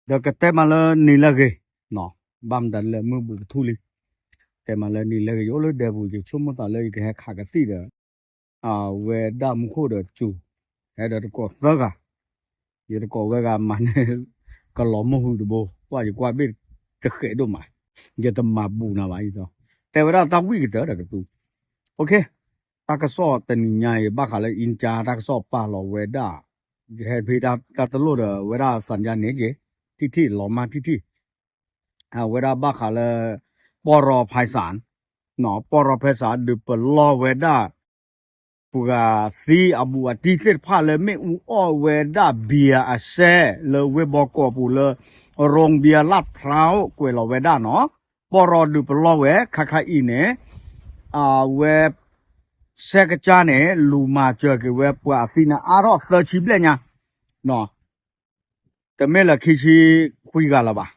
ဒီးကတဲမးလၢနံၤလၢအဂ့ၤ, ဘၣ်မတၤလဲၣ်မုၢ်ဘူးကထူၣ်လံ, တဲမးလၢနံၤလၢအဂ့ၤ ယအိၣ်လၢဒဲပူၤ ယဆိကမိၣ်သးလၢယကဟဲခးကသံၣ်ဒီး အဝဲဒၣ်မူခိၣ်ဒီးစူၤ, ဟဲဒီးတကိးသၢဂၤ, ယတကိးဝဲဂၤမၤန့ၢ် ကလီၤမုၢ်ဟူတဘိ, ကွၢ်ယကွၢ်ဘ့ၣ်တဃဲးဒိၣ်မး, ယတမၤဘူးနၤဘၣ်အံၤဒီး, တဲဝဲဒၣ်တၢ်ဝံၣ်ကတၢၢ်ဒီးကသူ, တၢ်ကစီၣ်တနံၤညါအံၤ ဘၣ်ဃးလၢအံကါ တၢ်ကစီၣ်ပာ်လီၤဝဲဒၣ်, ယဟဲဖဲတၢ်တလိၣ်ဒီး အဝဲဒၣ်စၣ်ယါန့ၣ်က့ၤ, ထံၣ်ထံၣ်လီၤမၢ်ထံၣ်ထံၣ် အဝဲဒၣ်ဘၣ်ဃးလၢ ပီၢ်ရီဖဲစး, ပီၢ်ရီဖဲစးဒုးပလီၢ်ဝဲဒၣ် ပှၤသံအဘူးအတံၢ်သ့ၣ်တဖၣ်လၢမ့ၣ်အူအီၣ်ဝဲဒၣ်ဘံယၤအစဲလၢဝ့ၢ်ဘီကီးပူၤလၢ ရိၣ်ဘံယၤလၢ်ဖျါအိၣ်ကွဲးလီၤဝဲဒၣ်နီၤ, ပီၢ်ရီဒုးပလီၢ်ဝဲခါခါအံၤန့ၣ်, အဝဲ စဲကစၢ်န့ၣ် လူၤမၤစၢၤက့ၤဝဲပှၤအသံန့ၣ်အါထီၣ်သၢဆံဘျဲၣ်ညါ, တမ့ၢ်လၢခံဆံခွံဂၤလၢၤဘၣ်.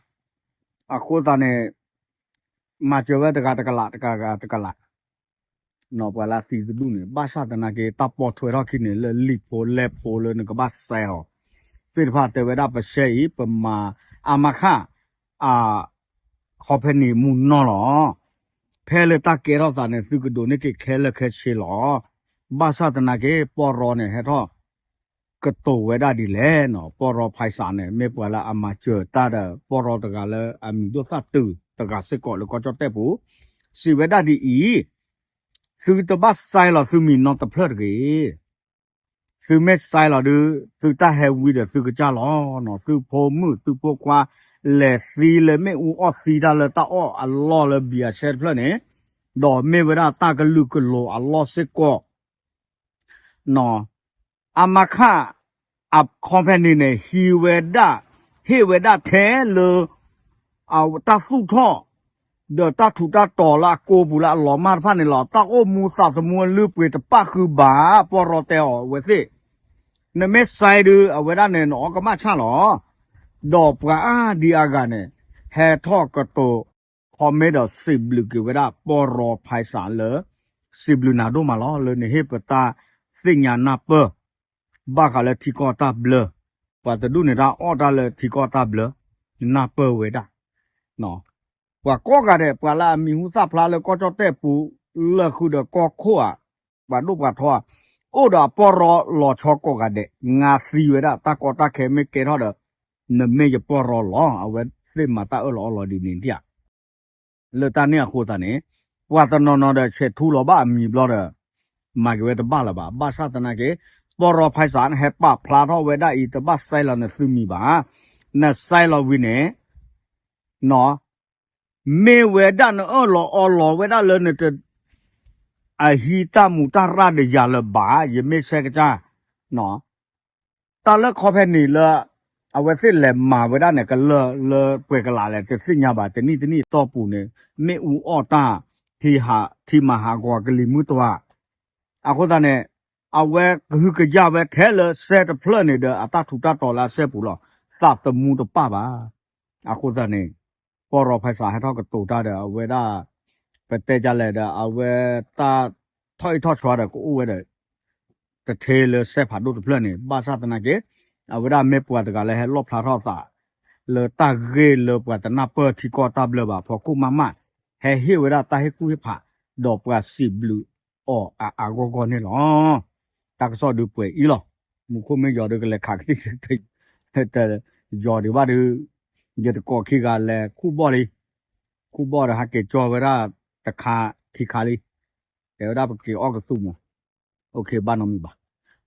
အဃိသတးန့ၣ် မၤစၢၤဝဲတဂၤတကလး တဂၤတကလး, ပှၤလၢအသံတဒူၣ်န့ၣ် ဘၣ်ဆၣ်သနာ်က့ တၢ်ပိာ်ထွဲထီၣ်ခံန့ၣ် လၢလံာ်ဖိလဲၢ်ဖိလၢနကဘၣ်စဲအီၤ သ့ၣ်တဖၣ်တဲဝဲဒၣ်ပစဲအံၤ ပမၤအါမးခါ အ company မူနီၢ်လီၤ. ဖဲလၢတၢ်ကဲထီၣ်သးန့ၣ် သုကဒိးန့ၢ်က့ၤခဲလၢာ်ခဲဆ့လီၤ. ဘၣ်ဆၣ်သနာ်က့ ပီၢ်ရီန့ၣ် ဟဲထီၣ်ကတိၤဝဲဒၣ်ဒ်လဲၣ်နီၤ, ပီၢ်ရီဖဲစးန့ၣ် မ့ၢ်ပှၤလၢအမၤစၢၤတၢ်ဒီး ပီၢ်ရီတဂၤလၢအမံၤဒိၣ်သၣ်တုၤတဂၤစ့ၢ်ကီးလၢကီၢ်ကၠီၣ်တဲၣ်ပူၤ စံးဝဲဒၣ်ဒ်အံၤ, သုတဘၣ်စဲလီၤသုမံၤနီတဖျၢၣ်တဂ့ၤ. သုမ့ၢ်စဲလီၤဒုး သုတၢ်ဟဲဝံဒီးသုကစၢ်လီၤ. သုဖိမုၣ်သုဖိခွါ လဲၤသံလၢမ့ၣ်အူအီၣ်သံတၢ်လၢတၢ်အီၣ်အလီၢ်လၢဘံအစဲတဖျၢၣ်န့ၣ်, ဒီးမ့ၢ်ဝဲဒၣ်တၢ်ကလုာ်ကလိၤအလီၢ်စ့ၢ်ကီး အမၤခါ အ company န့ၣ် ဟံးဝဲဒၣ် ဟ့ၣ်ဝဲဒၣ်ထဲလၢ တၢ်သူၣ်ထီၣ် ဒီးတၢ်ထူးတၢ်တီၤလၢအကိပူၤလၢအလီၤမၢ်တဖၣ်န့ၣ်လီၤ. တၢ်အိၣ်မူသးသမူအလုၢ်အပှ့ၤတပၣ်ဃုာ်ဘၣ် ပီၢ်ရီတဲအီၤအဝဲသ့ၣ်, နမ့ၢ်စဲဒုး အဝဲဒၣ်န့ၣ် နအီၣ်ကမၣ်ဆၣ်လီၤ. ဒီးပှၤအါဒံအါဂၤန့ၣ် ဟဲထီၣ်ကတိၤ comment ဒီးစံးဘျုးက့ၤဝဲဒၣ်ပီၢ်ရီဖဲစးလၢ စံးဘျုးနၤဒိၣ်မးလီၤ လၢနဟ့ၣ်ပတၢ်သ့ၣ်ညါနၢ်ပၢၢ် ဘၣ်ဃးလၢထံကီၢ်တၢ်ဘျၢ, ပှၤတဒူၣ်န့ၣ်တၢ်အီၣ်တၢ်လၢထံကီၢ်တၢ်ဘျၢ နၢ်ပၢၢ်ဝဲဒၣ် ပှၤကိးဂၤဒဲး ပှၤလၢအမံၤဟူသၣ်ဖျါလၢကီၢ်ကၠီၣ်တဲၣ်ပူၤ လၢဃုာ်ဒီးကီၢ်ခိၣ်ဧါ, ပှၤဒိၣ်ပှၤထီဧါ, အိၣ်ဒီးအပီၢ်ရီလီၤဆီကိးဂၤဒဲး, နသံဝဲဒၣ်တၢ်ကီတၢ်ခဲမ့ၢ်ကဲထီၣ်ဒီး နမ့ၢ်ယပီၢ်ရီလီၤ. အဝဲသ့ၣ်မၤတၢ်အၢၣ်လီၤအီလီၤဒ်န့ၣ်ဧါ. လၢတၢ်န့ၣ်အဃိသတးန့ၣ် ပှၤတနီၤနီၤဒီးဆဲးထူလီၤဘၣ်အမံၤဘျီဒီး မၤက့ၤဝဲတဘၣ်လၢၤဘၣ်. ဘၣ်ဆၣ်သနာ်က့ ပီၢ်ရီဖဲစး ဟဲပာ်ဖျါထီၣ်ဝဲဒၣ်အံၤ တဘၣ်စဲလီၤနသုမံၤဘၣ်. နစဲလီၤဝံၤန့ၣ် မ့ၢ်ဝဲဒၣ်နအၢၣ်လီၤအီလီၤဝဲဒၣ်လၢနတ အဟံးတၢ်မူးတၢ်ရၢ်ဒီးယၤလၢၤဘၣ်, ယမ့ၢ်ဆဲကစၢ်, တၢ်လၢ company လၢ အဝဲသ့ၣ်လဲၤမၤဝဲဒၣ်န့ၣ် ကလၢာ်လၢပှဲၤကလးလဲၣ် တသ့ၣ်ညါဘၣ်, တနံၣ်တနံၣ်အတီၢ်ပူၤန့ၣ် မ့ၣ်အူအီၣ်တၢ် ထံဟး ထံမၤဟးဂီၤကလံၤမုၢ်တွၤ, အဃိသတးန့ၣ် အဝဲကဟုကယာ်ဝဲထဲလၢစဲတဖျၢၣ်န့ၣ်ဒီး အတၢ်ထူးတၢ်တီၤလၢအစဲပူၤလီၤ, သးသမူတပၣ်ဘၣ်. အဃိသတးန့ၣ် ပီၢ်ရီဖဲစးဟဲထီၣ်ကတိၤတၢ်ဒီး အဝဲဒၣ် ပတဲဒ်လဲၣ်ဒီး အဝဲတၢ်ထီၣ်အံၣ်ထီၣ်ဆီဒီးကအိၣ်ဝဲဒီး တထဲလၢစဲဖးဒိၣ်တဖျၢၣ်န့ၣ် ဘၣ်ဆၣ်သနာ်က့ အဝဲဒၣ်မ့ၢ်ပှၤတဂၤလၢဟဲလီၣ်ဖျါထီၣ်သး လၢတၢ်ဂ့ၢ်လၢပှၤတနၢ်ပၢၢ်ထံကီၢ်တၢ်ဘျၢဘၣ် ဖီခိၣ်မးမး ဟဲဟ့ၣ်ဝဲဒၣ်တၢ်ဟ့ၣ်ကူၣ်ဟ့ၣ်ဖး ဒီးပှၤစံးဘျုးအီၤအါအါဂီၢ်ဂီၢ်န့ၣ်လီၤ. တၢ်ကစီၣ်ဒုးပှဲၤအံၤလီၤ. မူခိၣ်မ့ၢ်ယီၤဒီးကလဲၤခးကသံၣ် တယီၤဒံးဘၣ်ဒီး ယတကိးခံဂၤလဲၤခူၣ်ဘီၣ်လံ, ခူၣ်ဘီၣ်ဒီးဟးက့ၤကၠီဝဲဒၣ်တခါခံခါလံ, တဲဝဲဒၣ်ပက့ၤအီၣ်ကသူၣ်မး, ဘၣ်နီတမံၤဘၣ်.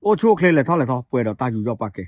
အိၣ်ဆူၣ်အိၣ်ချ့လဲၤထီၣ်လဲၤထီၣ် ပှဲၤဒီးတၢ်ယူးယီၣ်ပာ်ကဲ